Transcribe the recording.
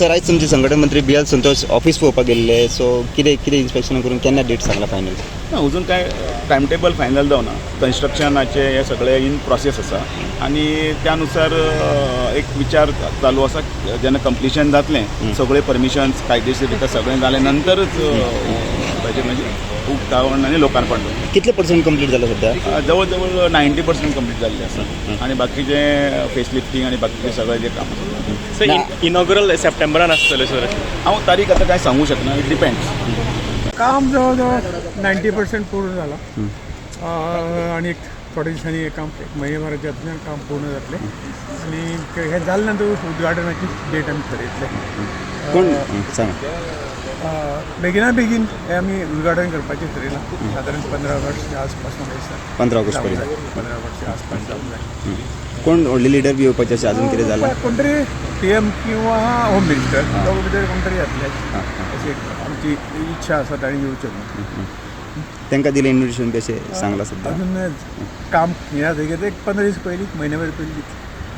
Sir, आयज तुमचे संघटन मंत्री बी एल संतोष ऑफिस पळोवपाक गेल्ले. सो कितें कितें इन्स्पेक्शन करून केन्ना डेट सांगला फायनल? ना, अजून काय टायम टेबल फायनल जावना. कन्स्ट्रक्शनाचे हे सगळे इन प्रोसेस आसा आनी त्या नुसार एक विचार चालू आसा, जेन्ना कंप्लिशन जातलें, सगळे परमिशन्स कायदेशीर रित्या सगळें जालें नंतरच ताजें म्हणजे उक्तावण आनी लोकार्पण जातलें. कितले पर्संट कंप्लीट जाला सध्या? जवळ जवळ 90% कंप्लीट जाल्लें आसा आनी बाकीचे फेस लिफ्टींग आनी बाकीचे सगळे जे काम आसा. सर, इनॉग्रल सप्टेंबरान आसतलें सर? हांव तारीख आतां कांय सांगूंक शकना, it depends. काम जवळजवळ 90% पूर्ण जाला आनी एक थोड्या दिसांनी हें काम, एक म्हयन्याभराच्या हातूंतल्यान काम पूर्ण जातलें आनी हें जालें नंतर उद्घाटनाची डेट आमी थरयतले. कोण सांगा. बेगिना बेगीन हें आमी उद्घाटन करपाचें थरयलां. सादारण 15 ऑगस्टच्या आसपास म्हाका दिसता. 15 ऑगस्ट जावंक पर्यंत. जाय, 15 ऑगस्टच्या आसपास जावंक जाय. कोण व्हडले लिडर बी येवपाचे अशें अजून कितें जालां? कोण तरी पीएम किंवा होम मिनिस्टर, दोगां भितर कोण तरी येतले अशी एक आमची इच्छा आसा, तांणी येवचें म्हणून. तांकां दिलें इन्विटेशन बी अशें सांगलां सध्या? अजून काम हें जातकीर एक 15 दीस पयलीं, म्हयन्याभर पयलीं दितले.